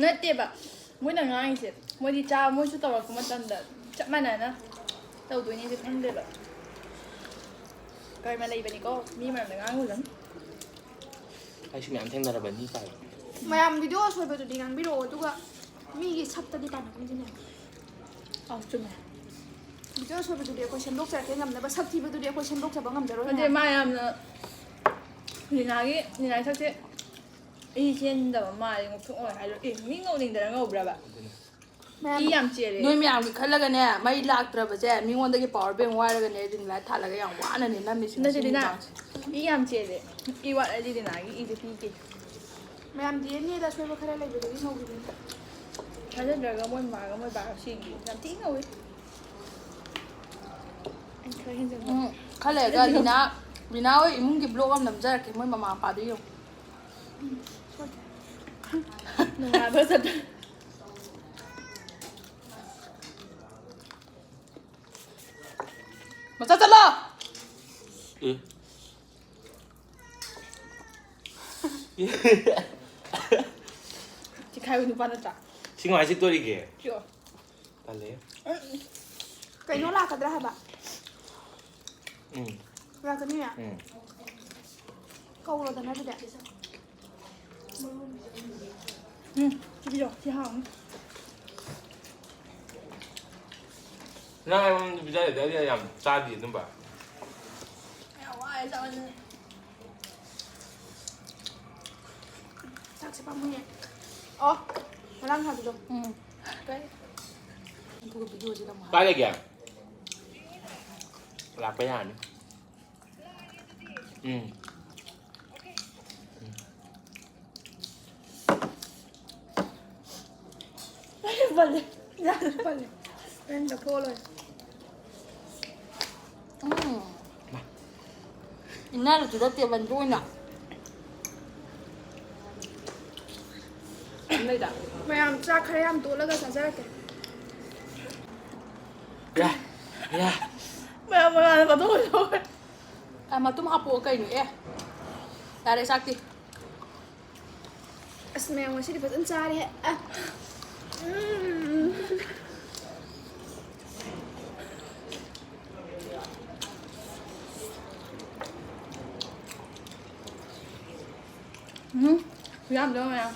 ꯅꯠꯇꯦꯕ, ꯃꯣꯏꯅ ꯉꯥꯡꯉꯤꯁꯦ, ꯃꯣꯏꯗꯤ ꯆꯥ-, ꯃꯣꯏꯁꯨ ꯇꯧꯔꯛꯄ ꯃꯇꯝꯗ ꯆꯞ ꯃꯥꯟꯅꯅ ꯇꯧꯗꯣꯏꯅꯦꯁꯦ ꯈꯪꯗꯦꯕ꯫ ꯀꯔꯃ ꯂꯩꯕꯅꯤꯀꯣ, ꯃꯤ ꯃꯔꯝꯗ ꯉꯥꯡꯉꯨꯒꯅꯨ꯫ ꯑꯩꯁꯨ ꯃꯌꯥꯝ ꯊꯦꯡꯅꯔꯕꯅꯤ ꯀꯥꯏ꯫ ꯃꯌꯥꯝ ꯚꯤꯗꯤꯑꯣ ꯑꯁꯣꯏꯕꯗꯨꯗꯤ ꯉꯥꯡꯕꯤꯔꯛꯑꯣ, ꯑꯗꯨꯒ ꯃꯤꯒꯤ ꯁꯛꯇꯗꯤ ꯄꯥꯟꯅꯒꯨꯝꯁꯤꯅꯦ꯫ ꯑꯧ, ꯆꯨꯝꯃꯦ꯫ ꯚꯤꯗꯤꯑꯣ ꯑꯁꯣꯏꯕꯗꯨꯗꯤ ꯑꯩꯈꯣꯏ ꯁꯦꯝꯗꯣꯛꯆꯔꯛꯀꯦ ꯉꯝꯅꯕ, ꯁꯛ ꯊꯤꯕꯗꯨꯗꯤ ꯑꯩꯈꯣꯏ ꯁꯦꯝꯗꯣꯛꯆꯕ ꯉꯝꯖꯔꯣꯏ ꯑꯗꯨꯗꯤ ꯃꯌꯥꯝ꯫ ꯃꯥ ꯌꯥꯝꯅ ꯂꯤꯅꯥꯒꯤ, ꯂꯤꯅꯥꯒꯤ ꯁꯛꯁꯦ ꯏ ꯆꯦꯟꯗꯕ ꯃꯥꯜꯂꯦ, ꯉꯧꯊꯣꯛ ꯉꯧꯋꯦ ꯍꯥꯏꯗꯣ꯫ ꯑꯦ, ꯃꯤ ꯉꯧꯅꯤꯡꯗꯅ ꯉꯧꯕ꯭ꯔꯕ? ꯏ ꯌꯥꯝ ꯆꯦꯜꯂꯦ꯫ ꯅꯣꯏ ꯃꯌꯥꯝꯒꯤ ꯈꯜꯂꯒꯅꯦ, ꯃꯩ ꯂꯥꯛꯇ꯭ꯔꯕꯁꯦ ꯃꯤꯉꯣꯟꯗꯒꯤ ꯄꯋꯥꯔ ꯕꯦꯡ ꯋꯥꯏꯔꯒꯅꯦ ꯔꯤꯡ ꯂꯥꯏꯠ ꯊꯥꯜꯂꯒ ꯌꯥꯝ ꯋꯥꯅꯅꯦ ꯅꯝꯃꯤꯁꯤ ꯅꯠꯇꯦ, ꯉꯁꯤ ꯂꯤꯅꯥ꯫ ꯅꯨꯡꯗꯥꯡꯁꯦ꯫ ꯏ ꯌꯥꯝ ꯆꯦꯜꯂꯦ꯫ ꯏ ꯋꯥꯠꯂꯗꯤ ꯂꯤꯅꯥꯒꯤ ꯏꯁꯦ ꯄꯤꯗꯦ꯫ ꯃꯌꯥꯝ ꯗꯤ ꯑꯦꯟ ꯑꯦꯗ ꯑꯁꯣꯏꯕ ꯈꯔ ꯂꯩꯕꯗꯒꯤ ꯉꯧꯈꯤꯕꯅꯤ꯫ ꯊꯥꯖꯗ꯭ꯔꯒ ꯃꯣꯏ ꯃꯃꯥꯒ ꯃꯣꯏ ꯕꯥꯒ ꯁꯦꯡꯒꯦ꯫ ꯌꯥꯝ ꯊꯤ ꯉꯧꯋꯦ꯫ ꯑꯩ ꯈꯔ ꯍꯦꯟꯖꯟꯕ꯫ ꯎꯝ, ꯈꯔ ꯂꯩꯔꯒ ꯂꯤꯅꯥ, ꯂꯤꯅꯥ ꯍꯣꯏ ꯏꯃꯨꯡꯒꯤ ꯕ꯭ꯂꯣꯛ ꯑꯃ ꯅꯝꯖꯔꯛꯀꯦ, ꯃꯣꯏ ꯃꯃꯥ ꯃꯄꯥꯗꯣ ꯌꯦꯡꯉꯨ꯫ ꯅꯨꯡꯉꯥꯏꯕ ꯆꯠꯇꯣꯏ꯫ ꯃꯆꯥ ꯆꯠꯂꯣ꯫ ꯑꯦ꯫ ꯆꯤꯈꯥꯏꯕ ꯅꯨꯄꯥ ꯅꯠꯇ꯭ꯔꯥ? ꯁꯤ ꯀꯃꯥꯏꯅ ꯆꯤꯛꯇꯣꯔꯤꯒꯦ? ꯆꯤꯛꯑꯣ꯫ ꯇꯜꯂꯦ꯫ ꯀꯩꯅꯣ ꯂꯥꯛꯀꯗ꯭ꯔꯥ ꯍꯥꯏꯕ? ꯎꯝ꯫ ꯂꯥꯛꯀꯅꯤꯌꯦ? ꯎꯝ꯫ ꯀꯧꯔꯣꯗꯅ ꯑꯗꯨꯗꯤ꯫ ꯎꯝ, ꯁꯤ ꯄꯤꯔꯛꯑꯣ, ꯁꯤ ꯍꯥꯎꯅꯤ꯫ ꯅꯪ ꯑꯩꯉꯣꯟꯗ ꯄꯤꯖꯔꯗꯤ ꯑꯩ ꯌꯥꯝ ꯆꯥꯗꯦ ꯑꯗꯨꯝꯕ꯫ ꯌꯥꯝ ꯋꯥꯏ ꯆꯥꯃꯟꯗꯅ꯫ ꯆꯥꯛꯁꯦ ꯄꯥꯝꯃꯨꯏꯌꯦ꯫ ꯑꯣ, ꯉꯔꯥꯡ ꯍꯥꯏꯕꯗꯣ꯫ ꯎꯝ꯫ ꯀꯩ? ꯑꯗꯨꯒ ꯚꯤꯗꯤꯑꯣꯁꯤꯗ ꯑꯃꯨꯛ ꯍꯥꯞ-꯫ ꯀꯥꯏ ꯂꯩꯒꯦ? ꯂꯥꯛꯄ ꯌꯥꯔꯅꯤ꯫ ꯎꯝ꯫ ꯄꯜꯂꯦ꯫ ꯌꯥꯔꯦ, ꯄꯜꯂꯦ꯫ ꯅꯪ ꯂꯧꯊꯣꯛꯑ ꯂꯣꯏꯔꯦ꯫ ꯎꯝ꯫ ꯏꯟꯅꯔꯁꯨ ꯅꯠꯇꯦ, ꯃꯟꯗꯨ ꯑꯣꯏꯅ꯫ ꯂꯩꯗ꯫ ꯃꯌꯥꯝ ꯆꯥꯛ ꯈꯔ ꯌꯥꯝ ꯇꯣꯠꯂꯒ ꯆꯥꯖꯔꯛꯀꯦ꯫ ꯌꯥ, ꯌꯥ꯫ ꯃꯌꯥꯝ ꯃꯌꯥꯝꯅ ꯃꯇꯨꯡ ꯑꯣꯏꯊꯣꯛꯈ꯭ꯔꯦ꯫ ꯑ, ꯃꯇꯨꯝ ꯍꯥꯞꯄꯛꯑꯣ ꯀꯩꯅꯣ, ꯑꯦ꯫ ꯌꯥꯔꯦ, ꯆꯥꯛꯇꯤ꯫ ꯑꯁ, ꯃꯌꯥꯝ ꯉꯁꯤꯗꯤ ꯐꯖꯅ ꯆꯥꯔꯦꯍꯦ꯫ ꯑ꯫ ꯎꯝ꯫ ꯎꯝ, ꯈꯨꯌꯥꯝꯗꯣ ꯃꯌꯥꯝ꯫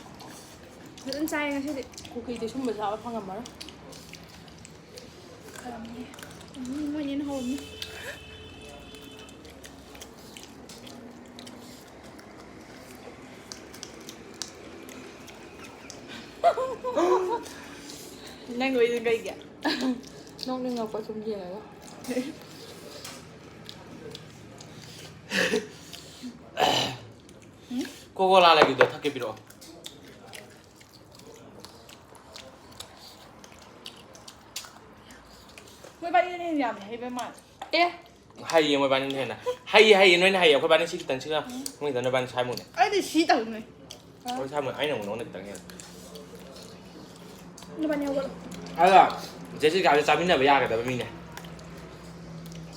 ꯐꯖꯅ ꯆꯥꯏ ꯉꯁꯤꯗꯤ꯫ ꯀꯨꯀꯤꯗꯤ ꯁꯨꯝꯕ ꯆꯥꯕ ꯐꯪꯉꯝꯃꯔꯣꯏ꯫ ꯈꯔꯝꯅꯤ꯫ ꯎꯝ, ꯃꯣꯏꯅ ꯍꯦꯟꯅ ꯍꯧꯔꯝꯅꯤ꯫ ꯅꯪ ꯑꯣꯏꯗꯤ ꯀꯩꯒꯤ? ꯅꯣꯛꯅꯤꯡꯉꯛꯄ ꯁꯨꯝ ꯌꯦꯡꯉꯒ꯫ ꯀꯣꯀꯣ ꯀꯣꯂꯥ ꯂꯩꯒꯤꯗꯣ ꯊꯛꯀꯦ ꯄꯤꯔꯛꯑꯣ꯫ ꯃꯣꯏꯕꯥꯅꯤꯅ ꯍꯦꯟꯅ ꯌꯥꯝꯅ ꯍꯩꯕ ꯃꯥꯜꯂꯦ꯫ ꯑꯦ꯫ ꯍꯩꯌꯦ ꯃꯣꯏꯕꯥꯅꯤꯅ ꯍꯦꯟꯅ꯫ ꯍꯩꯌꯦ, ꯍꯩꯌꯦ, ꯅꯣꯏꯅ ꯍꯩꯌꯦ꯫ ꯑꯩꯈꯣꯏꯕꯥꯅꯤ ꯁꯤ ꯈꯤꯇꯪꯁꯤꯒ ꯃꯣꯏꯗ ꯅꯣꯏꯕꯥꯅꯤ ꯁꯥꯏꯃꯨꯛꯅꯦ꯫ ꯑꯩꯗꯤ ꯁꯤ ꯇꯧꯅꯤ꯫ ꯍꯣꯏ, ꯁꯥꯃꯨ, ꯑꯩꯅ ꯑꯃꯨꯛ ꯅꯉꯣꯟꯗ ꯈꯤꯇꯪ ꯍꯦꯜꯂꯦ꯫ ꯅꯕꯥꯅꯤ ꯍꯧꯒꯠꯂꯣ꯫ ꯑꯗꯣ ꯖꯦꯁꯤꯀꯥꯁꯦ ꯆꯥꯃꯤꯟꯅꯕ ꯌꯥꯒꯗꯕ ꯃꯤꯅꯦ꯫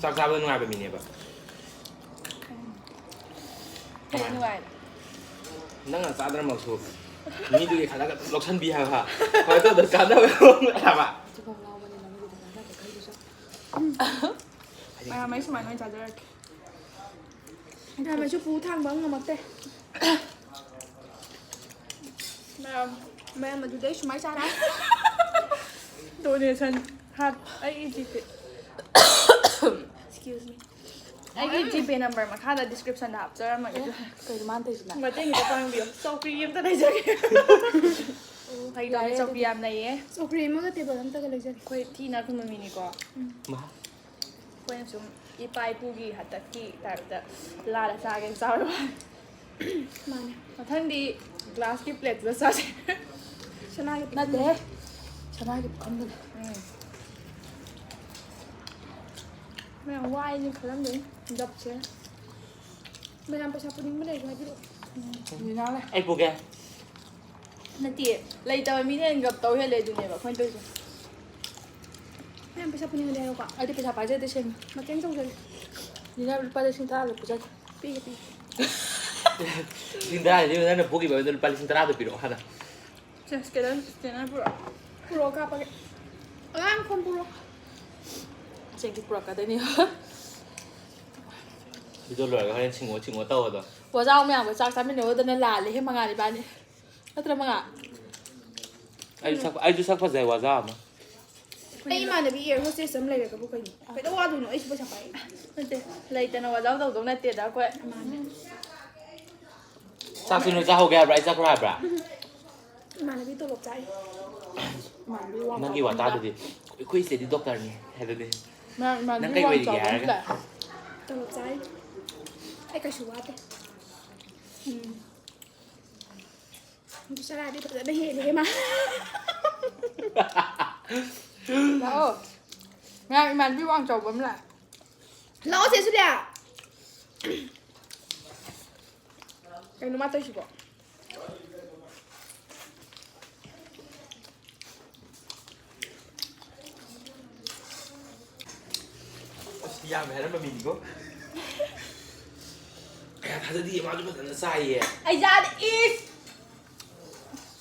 ꯆꯥꯛ ꯆꯥꯕꯗ ꯅꯨꯡꯉꯥꯏꯕ ꯃꯤꯅꯦꯕ꯫ ꯀꯩ ꯅꯨꯡꯉꯥꯏ? ꯅꯪꯅ ꯆꯥꯗ꯭ꯔꯃꯛꯁꯨ ꯃꯤꯗꯨꯒꯤ ꯈꯜꯂꯒ ꯑꯗꯨꯝ ꯂꯧꯁꯟꯕꯤ ꯍꯥꯏꯕ꯫ ꯀꯃꯥꯏꯅ ꯇꯧꯗꯅ ꯆꯥꯗꯕ ꯍꯥꯏꯕ꯫ ꯆꯨꯕꯝ ꯉꯥꯎꯕꯅꯤ ꯅꯪꯒꯤꯗꯤ ꯀꯅꯥꯅ ꯈꯜꯂꯤꯁꯨ꯫ ꯃꯌꯥꯝ ꯑꯩ ꯁꯨꯃꯥꯏꯅ ꯑꯣꯏꯅ ꯆꯥꯖꯔꯛꯀꯦ꯫ ꯃꯌꯥꯝ ꯑꯩꯁꯨ ꯄꯨ ꯊꯥꯡꯕ ꯉꯝꯃꯛꯇꯦ꯫ ꯃꯌꯥꯝ ꯃꯌꯥꯝ ꯑꯗꯨꯗꯩ ꯁꯨꯃꯥꯏꯅ ꯆꯥꯔꯦ꯫ ꯗꯣꯅꯦꯁꯟ ꯍꯥꯞ ꯑꯩꯒꯤ ꯖꯤꯄꯦ꯫ Excuse me꯫ ꯑꯩꯒꯤ ꯖꯤꯄꯦ ꯅꯝꯕꯔ ꯃꯈꯥꯗ ꯗꯤꯁꯀ꯭ꯔꯤꯞꯁꯟꯗ ꯍꯥꯞꯆꯔꯝꯃꯒꯦ꯫ ꯀꯩꯅꯣ ꯃꯥꯅ ꯇꯧꯔꯤꯁꯤꯅ? ꯃꯇꯦꯡ ꯈꯤꯇ ꯄꯥꯡꯕꯤꯌꯣ꯫ ꯆꯧꯀ꯭ꯔꯤ ꯑꯝꯇ ꯂꯩꯖꯒꯦ꯫ ꯐꯥꯒꯤ ꯇꯧꯅꯤ, ꯆꯧꯀ꯭ꯔꯤ ꯌꯥꯝ ꯂꯩꯌꯦ꯫ ꯆꯧꯀ꯭ꯔꯤ ꯑꯃꯒ ꯇꯦꯕꯜ ꯑꯝꯇꯒ ꯂꯩꯖꯒꯦ꯫ ꯑꯩꯈꯣꯏ ꯊꯤꯅ ꯈꯨꯝꯕ ꯃꯤꯅꯤꯀꯣ꯫ ꯃꯥ꯫ ꯑꯩꯈꯣꯏꯅ ꯁꯨꯝ ꯏꯄꯥ ꯏꯄꯨꯒꯤ ꯍꯥꯛꯇꯛꯀꯤ ꯇꯥꯏꯞꯇ ꯂꯥꯗ ꯆꯥꯒꯦꯅ ꯆꯥꯕ ꯋꯥꯅꯤ꯫ ꯃꯥꯅꯦ꯫ ꯃꯊꯪꯗꯤ ꯒ꯭ꯂꯥꯁꯀꯤ ꯄ꯭ꯂꯦꯠꯇꯨꯗ ꯆꯥꯁꯦ꯫ ꯁꯅꯥꯒꯤ ꯅꯠꯇꯦꯍꯦ꯫ ꯁꯅꯥꯒꯤ ꯄꯨꯈꯝꯗꯨꯅꯦ꯫ ꯎꯝ꯫ ꯃꯌꯥꯝ ꯋꯥꯏꯅꯦ ꯈꯜꯂꯝꯗꯣꯏꯅꯤ ꯒꯞꯁꯦ꯫ ꯃꯌꯥꯝ ꯄꯩꯁꯥ ꯄꯨꯅꯤꯡꯕ ꯂꯩꯔꯁꯨ ꯍꯥꯏꯕꯤꯔꯛꯑꯣ꯫ ꯌꯦꯡꯉꯛꯑꯣꯅꯦ꯫ ꯑꯩ ꯄꯨꯒꯦ꯫ ꯅꯠꯇꯦ, ꯂꯩꯇꯕ ꯃꯤꯅ ꯍꯦꯟꯅ ꯒꯞ ꯇꯧ ꯍꯦꯜꯂꯦ ꯑꯗꯨꯅꯦꯕ ꯑꯩꯈꯣꯏꯅ ꯇꯧꯔꯤꯁꯦ꯫ ꯃꯌꯥꯝ ꯄꯩꯁꯥ ꯄꯨꯅꯤꯡꯉꯗꯤ ꯍꯥꯏꯔꯣꯀꯣ꯫ ꯑꯩꯗꯤ ꯄꯩꯁꯥ ꯄꯥꯏꯖꯗꯦ ꯁꯦꯡꯅ꯫ ꯃꯇꯦꯡ ꯇꯧꯖꯒꯦ꯫ ꯅꯤꯅ ꯂꯨꯄꯥ ꯂꯤꯁꯤꯡ ꯇꯔꯥ ꯄꯤꯖꯒꯦ꯫ ꯄꯤꯒꯦ ꯄꯤꯒꯦ꯫ ꯂꯤꯁꯤꯡ ꯇꯔꯥꯗꯤ ꯅꯪꯅ ꯄꯨꯈꯤꯕ ꯑꯗꯨ ꯂꯨꯄꯥ ꯂꯤꯁꯤꯡ ꯇꯔꯥꯗꯣ ꯄꯤꯔꯛꯑꯣ ꯍꯥꯟꯅ꯫ ꯁꯦ, ꯁ꯭ꯀꯦꯅꯔ, ꯁ꯭ꯀꯦꯅꯔ ꯄꯨꯔꯛꯑꯣ꯫ ꯄꯨꯔꯛꯑꯣ ꯀꯥꯞꯄꯒꯦ꯫ ꯑꯉꯥꯡ ꯐꯣꯟ ꯄꯨꯔꯛꯑꯣ꯫ ꯆꯦꯡꯗꯤ ꯄꯨꯔꯛꯀꯗꯣꯏꯅꯤ꯫ ꯑꯗꯨꯗꯣ ꯂꯣꯏꯔꯒ ꯍꯣꯔꯦꯟ ꯁꯤꯡꯉꯣ ꯁꯤꯡꯉꯣ ꯇꯧꯕꯗꯣ꯫ ꯋꯥꯖꯥꯎ ꯃꯌꯥꯝꯒ ꯆꯥꯛ ꯆꯥꯃꯤꯟꯅꯔꯨꯗꯅ ꯂꯥꯜꯂꯦꯍꯦ ꯃꯉꯥꯜ ꯏꯕꯥꯅꯤ꯫ ꯅꯠꯇ꯭ꯔ ꯃꯉꯥꯜ? ꯑꯩꯁꯨ ꯁꯛ ꯑꯩꯁꯨ ꯁꯛ ꯐꯖꯩ ꯋꯥꯖꯥ ꯑꯃ꯫ ꯑꯩ ꯏꯃꯥꯟꯅꯕꯤ ꯑꯦꯌꯔ ꯍꯣꯁꯇꯦꯁ ꯑꯃ ꯂꯩꯔꯒꯕꯨ ꯀꯩꯅꯣ? ꯀꯩꯗꯧ ꯋꯥꯗꯣꯏꯅꯣ? ꯑꯩꯁꯨ ꯄꯩꯁꯥ ꯄꯥꯏ꯫ ꯅꯠꯇꯦ, ꯂꯩꯇꯅ ꯋꯥꯖꯥꯎ ꯇꯧꯗꯧ ꯅꯠꯇꯦꯗ ꯑꯩꯈꯣꯏ꯫ ꯆꯥꯛꯁꯨ ꯅꯣꯏ ꯆꯥꯍꯧꯒꯦ ꯍꯥꯏꯕ꯭ꯔꯥ? ꯑꯩ ꯆꯠꯈ꯭ꯔꯣ ꯍꯥꯏꯕ꯭ꯔꯥ? ꯏꯃꯥꯟꯅꯕꯤ ꯇꯣꯂꯣꯞ ꯆꯥꯏ꯫ ꯏꯃꯥꯟꯅꯕꯤ ꯋꯥ ꯅꯪꯒꯤ ꯋꯥꯇꯥꯗꯨꯗꯤ ꯑꯩꯈꯣꯏ ꯏꯆꯦꯗꯤ ꯗꯣꯛꯇꯔꯅꯤ ꯍꯥꯏꯗꯨꯗꯤ꯫ ꯃꯌꯥꯝ ꯏꯃꯥꯟꯅꯕꯤ ꯅꯪ ꯀꯩ ꯋꯥ ꯑꯣꯏꯔꯤꯒꯦ ꯆꯥꯎꯕ ꯑꯃ ꯍꯥꯏꯔꯒ? ꯂꯥꯛꯑꯦ꯫ ꯇꯣꯂꯣꯞ ꯆꯥꯏ꯫ ꯑꯩ ꯀꯩꯁꯨ ꯋꯥꯗꯦ꯫ ꯎꯝ꯫ ꯕꯤꯁꯥꯂꯥꯗꯤ ꯐꯖꯅ ꯍꯦꯜꯂꯦꯍꯦ ꯃꯥ꯫ ꯂꯥꯛꯑꯣ꯫ ꯃꯌꯥꯝ ꯏꯃꯥꯟꯅꯕꯤ ꯋꯥꯡ ꯆꯥꯎꯕ ꯑꯃ ꯂꯥꯛꯑꯦ꯫ ꯂꯥꯛꯑꯣ ꯆꯦ ꯁꯨꯂꯤꯌꯥ꯫ ꯀꯩꯅꯣ ꯃꯥ ꯇꯧꯔꯤꯁꯤꯕꯣ? ꯌꯥꯝꯃꯦ ꯍꯥꯏꯔꯝꯕ ꯃꯤꯅꯤꯀꯣ꯫ ꯀꯌꯥ ꯊꯥꯖꯗꯤꯌꯦ, ꯃꯥꯁꯨ ꯐꯖꯅ ꯆꯥꯏꯌꯦ꯫ ꯑꯩ ꯆꯥꯗꯦ ꯏꯁ꯫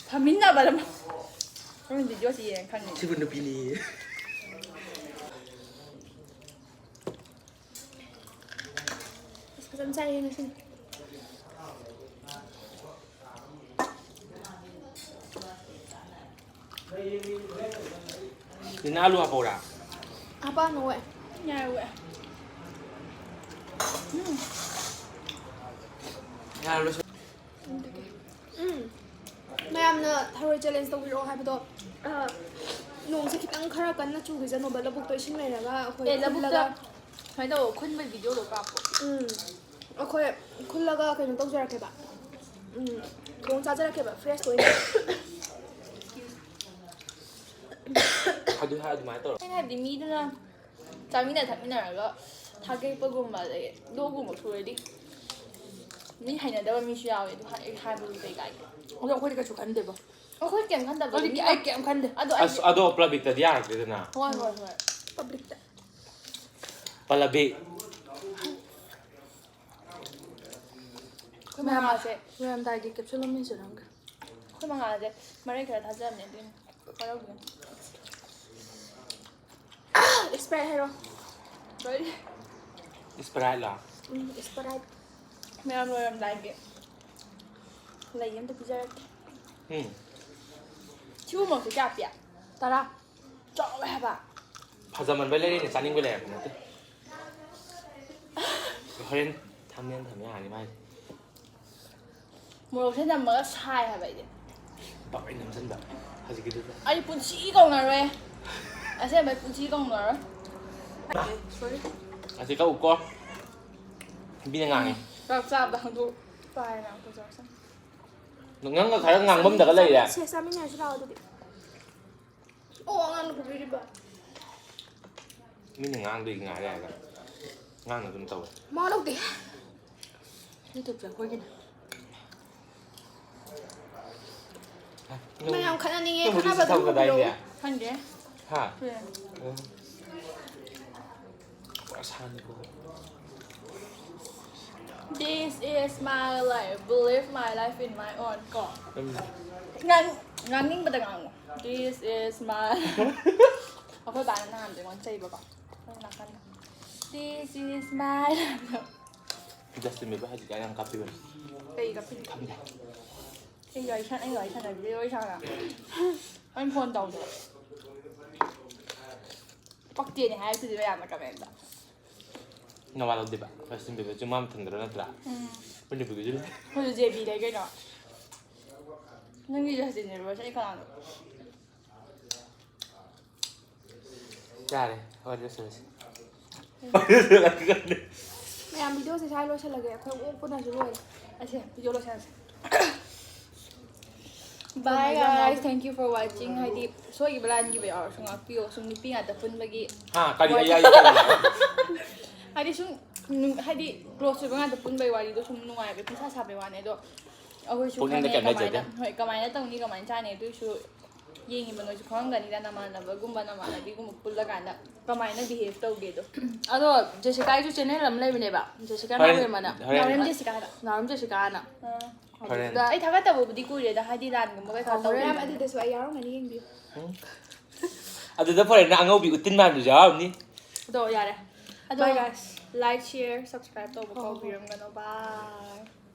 ꯐꯝꯃꯤꯟꯅꯕꯗ ꯅꯪ ꯚꯤꯗꯤꯑꯣꯁꯤ ꯌꯦꯡꯉ ꯈꯪꯉꯤ꯫ ꯁꯤꯕꯨ ꯅꯨꯄꯤꯅꯤ꯫ ꯑꯁ ꯐꯖꯅ ꯆꯥꯏꯌꯦ ꯉꯁꯤꯗꯤ꯫ ꯅꯤꯅ ꯑꯂꯨ ꯍꯥꯞꯄꯧꯔꯥ? ꯍꯥꯄꯥ ꯅꯣꯏ꯫ ꯌꯥꯔꯨꯋꯦ꯫ ꯌꯥꯔꯨꯔꯁꯨ꯫ ꯎꯝ꯫ ꯃꯌꯥꯝꯅ ꯊꯔꯣꯏ ꯆꯦꯂꯦꯟꯖ ꯇꯧꯕꯤꯔꯛꯑꯣ ꯍꯥꯏꯕꯗꯣ ꯑ, ꯅꯣꯡꯁꯦ ꯈꯤꯇꯪ ꯈꯔ ꯀꯟꯅ ꯆꯨꯈꯤꯁꯅꯣꯕ ꯂꯧꯕꯨꯛꯇꯣ ꯏꯁꯤꯡ ꯂꯩꯔꯒ ꯑꯩꯈꯣꯏ ꯑꯦ ꯂꯧꯕꯨꯛꯇ ꯈꯨꯜꯂꯒ ꯁꯨꯃꯥꯏꯅ ꯇꯧ ꯈꯨꯟꯕꯒꯤ ꯚꯤꯗꯤꯑꯣꯗꯣ ꯀꯥꯞꯄꯣ꯫ ꯎꯝ꯫ ꯑꯩꯈꯣꯏ ꯈꯨꯜꯂꯒ ꯀꯩꯅꯣ ꯇꯧꯖꯔꯛꯀꯦꯕ꯫ ꯎꯝ꯫ ꯊꯣꯡ ꯆꯥꯖꯔꯛꯀꯦꯕ ꯐ꯭ꯔꯦꯁ ꯑꯣꯏꯅ꯫ ꯑꯗꯨ ꯍꯥꯏ ꯑꯗꯨꯃꯥꯏꯅ ꯇꯧꯔꯣ꯫ ꯑꯩꯅ ꯍꯥꯏꯕꯗꯤ ꯃꯤꯗꯨꯅ ꯆꯥꯃꯤꯟꯅ ꯊꯛꯃꯤꯟꯅꯔꯒ ꯊꯥꯒꯦꯛꯄꯒꯨꯝꯕ ꯑꯗꯩ ꯂꯣꯒꯨꯝꯕ ꯁꯨꯔꯗꯤ ꯃꯤ ꯍꯩꯅꯗꯕ ꯃꯤꯁꯨ ꯌꯥꯎꯋꯦ ꯑꯗꯨ ꯍꯥꯏ- ꯍꯥꯏꯕꯗꯨ ꯀꯩ ꯀꯥꯏꯒꯦ? ꯑꯗꯣ ꯑꯩꯈꯣꯏꯗꯤ ꯀꯩꯁꯨ ꯈꯟꯗꯦꯕ꯫ ꯑꯩꯈꯣꯏ ꯀꯩꯝ ꯈꯟꯗꯕꯗꯣ ꯑꯩꯈꯣꯏꯗꯤ ꯃꯤ ꯑꯩ ꯀꯩꯝ ꯈꯟꯗꯦ꯫ ꯑꯗꯣ ꯑꯩ ꯑꯁ ꯑꯗꯣ ꯄ꯭ꯂꯕꯤꯛꯇꯗꯤ ꯌꯥꯔꯛꯇꯦꯗꯅ꯫ ꯍꯣꯏ ꯍꯣꯏ ꯍꯣꯏ꯫ ꯄꯕ꯭ꯂꯤꯛꯇ꯫ ꯄꯜꯂꯕꯤ꯫ ꯑꯩꯈꯣꯏ ꯃꯉꯥꯁꯦ ꯂꯣꯏꯔꯝꯗꯥꯏꯒꯤ ꯀꯦꯞꯁꯨꯜ ꯑꯃ ꯃꯦꯟꯁꯤꯜꯂꯝꯒꯦ꯫ ꯑꯩꯈꯣꯏ ꯃꯉꯥꯁꯦ ꯃꯔꯩ ꯈꯔ ꯊꯥꯖꯕꯅꯦ ꯑꯗꯨꯏꯅꯦ꯫ ꯋꯥꯔꯧꯕꯤꯒꯅꯨ꯫ ꯑꯦꯛꯁꯄꯥꯏꯔ ꯍꯥꯏꯔꯣ꯫ ꯂꯣꯏꯔꯦ꯫ ꯏꯁꯄ꯭ꯔꯥꯏꯠꯂꯣ? ꯎꯝ ꯑꯦꯛꯁꯄꯥꯏꯔ꯫ ꯃꯌꯥꯝ ꯂꯣꯏꯔꯝꯗꯥꯏꯒꯤ ꯂꯩ ꯑꯝꯇ ꯄꯤꯖꯔꯛꯀꯦ꯫ ꯎꯝ꯫ ꯁꯤꯒꯨꯝꯕꯁꯦ ꯀꯌꯥ ꯄꯤ? ꯇꯔꯥ꯫ ꯆꯥꯎꯋꯦ ꯍꯥꯏꯕ꯫ ꯐꯖꯃꯟꯕꯩ ꯂꯩꯔꯤꯅꯦ, ꯆꯥꯅꯤꯡꯕꯩ ꯂꯩꯔꯛꯄ ꯅꯠꯇꯦ꯫ ꯍꯣꯔꯦꯟ ꯊꯝꯅꯦꯅ ꯊꯝ ꯌꯥꯔꯅꯤ ꯃꯥꯏꯗꯤ꯫ ꯃꯣꯔꯣꯛꯁꯦ ꯅꯝꯃꯒ ꯁꯥꯏ ꯍꯥꯏꯕ ꯑꯩꯗꯤ꯫ ꯇꯧꯔꯦ ꯅꯝꯁꯤꯟꯕ ꯍꯧꯖꯤꯛꯀꯤꯗꯨꯗ꯫ ꯑꯩ ꯄꯨꯟꯁꯤ ꯀꯧꯅꯔꯣꯏ꯫ ꯑꯁꯦꯡꯕꯩ ꯄꯨꯟꯁꯤ ꯀꯧꯅꯔꯣꯏ꯫ ꯁꯣꯔꯤ꯫ ꯑꯁꯤ ꯀꯛꯎꯀꯣ꯫ ꯃꯤꯅ ꯉꯥꯡꯉꯦ꯫ ꯆꯥꯛ ꯆꯥꯕꯗ ꯍꯪꯗꯣꯛ ꯇꯥꯏꯅ ꯑꯩꯈꯣꯏ ꯆꯥꯛꯁꯦ꯫ ꯅꯪꯒ ꯈꯔ ꯉꯥꯡꯐꯝꯗꯒ ꯂꯩꯔꯦ꯫ ꯁꯦ ꯆꯥꯃꯤꯟꯅꯔꯁꯤ ꯂꯥꯛꯑꯣ ꯑꯗꯨꯗꯤ꯫ ꯑꯣ ꯑꯉꯥꯡꯅ ꯄꯨꯕꯤꯔꯤꯕ꯫ ꯃꯤꯅ ꯉꯥꯡꯗꯣꯏ ꯉꯥꯏꯔꯦ ꯍꯥꯏꯔꯒ ꯉꯥꯡꯅ ꯑꯗꯨꯝ ꯇꯧꯋꯦ꯫ ꯃꯋꯥ ꯂꯧꯗꯦ꯫ ꯌꯨꯇꯨꯕꯁꯦ ꯑꯩꯈꯣꯏꯒꯤꯅꯦ꯫ ꯅꯪ- ꯃꯌꯥꯝ ꯈꯠꯅꯅꯤꯡꯉꯦ ꯅꯪ ꯍꯧꯖꯤꯛ ꯈꯠꯅꯕ ꯑꯗꯨꯝ ꯊꯝꯒꯗꯥꯏꯅꯦ? ꯍꯧꯕꯤꯔꯛꯎ꯫ ꯈꯪꯗꯦ꯫ ꯍꯥ? ꯍꯣꯔꯦꯟ꯫ ꯎꯝ꯫ ꯑꯁꯥꯅꯤꯀꯣ꯫ This is my life, believe my life in my own ꯀꯣ꯫ ꯉꯥꯡ- ꯉꯥꯡꯅꯤꯡꯕꯗ ꯉꯥꯡꯉꯣ꯫ This is my ꯑꯩꯈꯣꯏ ꯕꯥꯅ ꯅꯍꯥꯟꯗ ꯑꯩꯉꯣꯟꯗ ꯆꯩꯕꯀꯣ, ꯑꯩꯈꯣꯏ ꯅꯥꯀꯟꯗ꯫ This is my life. Justin ꯕꯤꯕꯔ ꯍꯧꯖꯤꯛꯀꯥꯟ ꯌꯥꯝ ꯀꯥꯞꯄꯤꯕꯅꯤ꯫ ꯀꯩ ꯀꯥꯞꯄꯤꯅꯣ? ꯈꯪꯗꯦ꯫ ꯑꯩ ꯋꯥꯔꯤ ꯁꯥꯟꯅ ꯑꯩ ꯋꯥꯔꯤ ꯁꯥꯟꯅꯕꯤꯗꯦ ꯋꯥꯔꯤ ꯁꯥꯟꯅ ꯑꯩꯅ ꯐꯣꯟ ꯇꯧꯗꯣ꯫ ꯄꯛꯇꯦꯅꯦ ꯍꯥꯏꯔꯛꯇꯣꯏꯗꯤ ꯃꯌꯥꯝꯅ ꯀꯃꯦꯟꯗ꯫ ꯅꯋꯥ ꯂꯧꯗꯦꯕ꯫ ꯖꯁꯇꯤꯟ ꯕꯤꯕꯔ ꯆꯤꯡꯃꯥ ꯃꯊꯟꯗꯔ ꯅꯠꯇ꯭ꯔꯥ? ꯎꯝ꯫ ꯃꯅꯤꯄꯨꯔꯒꯤꯁꯨ ꯂꯩ꯫ ꯑꯩꯈꯣꯏꯁꯨ ꯖꯦ ꯕꯤ ꯂꯩ ꯀꯩꯅꯣ꯫ ꯅꯪꯒꯤ ꯖꯁꯇꯤꯟ ꯕꯤꯕꯔꯁꯦ ꯑꯩ ꯀꯅꯥꯅꯣ? ꯌꯥꯔꯦ꯫ ꯋꯥꯔꯤ ꯂꯣꯏꯁꯤꯜꯂꯁꯤ꯫ ꯃꯌꯥꯝ ꯚꯤꯗꯤꯑꯣꯁꯦ ꯁ꯭ꯋꯥꯏ ꯂꯣꯏꯁꯤꯜꯂꯒꯦ, ꯑꯩꯈꯣꯏ ꯑꯣꯛꯄꯅꯁꯨ ꯂꯣꯏꯔꯦ꯫ ꯑꯁꯦ video ꯂꯣꯏꯁꯤꯜꯂꯁꯦ꯫ Bye guys, thank you for watching. ꯍꯥꯏꯗꯤ ꯁꯣꯏꯈꯤꯕ ꯂꯥꯟꯈꯤꯕ ꯌꯥꯎꯔꯁꯨ ꯉꯥꯛꯄꯤꯌꯣ, ꯁꯨꯝ ꯅꯨꯄꯤ ꯉꯥꯛꯇ ꯄꯨꯟꯕꯒꯤ꯫ ꯍꯥ, ꯀꯔꯤ ꯑꯌꯥꯏꯕ ꯇꯧꯔꯤꯅꯣ? ꯍꯥꯏꯗꯤ ꯁꯨꯝ ꯅꯨ- ꯍꯥꯏꯗꯤ ꯀ꯭ꯂꯣꯁ ꯑꯣꯏꯕ ꯉꯥꯛꯇ ꯄꯨꯟꯕꯒꯤ ꯋꯥꯔꯤꯗꯣ ꯁꯨꯝ ꯅꯨꯡꯉꯥꯏꯕ ꯄꯨꯡꯁꯥ ꯁꯥꯕꯩ ꯋꯥꯅꯤ꯫ ꯑꯗꯣ ꯑꯩꯈꯣꯏꯁꯨ ꯄꯨꯛꯅꯤꯡꯗ ꯈꯪꯉꯦ ꯀꯩꯝ ꯀꯃꯥꯏꯅ, ꯂꯩꯖꯗꯦ꯫ ꯍꯣꯏ, ꯀꯃꯥꯏꯅ ꯇꯧꯅꯤ, ꯀꯃꯥꯏꯅ ꯆꯥꯅꯤ, ꯑꯗꯨꯏꯁꯨ ꯌꯦꯡꯉꯤꯕ ꯅꯣꯏꯁꯨ ꯈꯪꯉꯝꯒꯅꯤꯗ, ꯅꯃꯥꯟꯅꯕꯒꯨꯝꯕ ꯅꯃꯥꯟꯅꯕꯤꯒꯨꯝꯕ ꯄꯨꯜꯂꯀꯥꯟꯗ ꯀꯃꯥꯏꯅ ꯕꯤꯍꯦꯞ ꯇꯧꯒꯦꯗꯣ꯫ ꯑꯗꯣ ꯖꯦꯁꯤꯀꯥꯒꯤꯁꯨ ꯆꯦꯅꯦꯜ ꯑꯃ ꯂꯩꯕꯅꯦꯕ, ꯖꯦꯁꯤꯀꯥ ꯍꯣꯔꯦꯟ- ꯅꯥꯎꯔꯦꯝ ꯑꯅ꯫ ꯍꯣꯔꯦꯟ- ꯅꯥꯎꯔꯦꯝ ꯖꯦꯁꯤꯀꯥ ꯍꯥꯏꯕ꯫ ꯅꯥꯎꯔꯦꯝ ꯖꯦꯁꯤꯀꯥꯅ꯫ ꯑꯥ꯫ ꯍꯣꯔꯦꯟ꯫ ꯑꯗꯨꯗ ꯑꯩ ꯊꯥꯒꯠꯇꯕꯕꯨꯗꯤ ꯀꯨꯏꯔꯦꯗ, ꯍꯥꯏꯗꯤ ꯂꯥꯟꯒꯨꯝꯕ ꯀꯩꯀꯥ ꯑꯣ, ꯍꯣꯔꯦꯟ ꯇꯧꯕ ꯃꯌꯥꯝ ꯑꯗꯨꯗꯁꯨ ꯑꯩ ꯌꯥꯎꯔꯝꯒꯅꯤ, ꯌꯦꯡꯕꯤꯌꯨ꯫ ꯑꯗꯨꯗ ꯐꯣꯔꯦꯟꯅ ꯑꯉꯧꯕꯤ ꯎꯠꯇꯤꯟ ꯃꯥꯟꯕꯁꯨ ꯌꯥꯎꯔꯝꯅꯤ꯫ ꯑꯗꯣ ꯌꯥꯔꯦ꯫ ꯑꯗꯣ Bye guys. Like, share, subscribe ꯇꯧꯕ ꯍꯣꯏ, ꯍꯣꯏ, ꯍꯣꯏ꯫ ꯀꯥꯎꯕꯤꯔꯝꯒꯅꯣ꯫ Bye꯫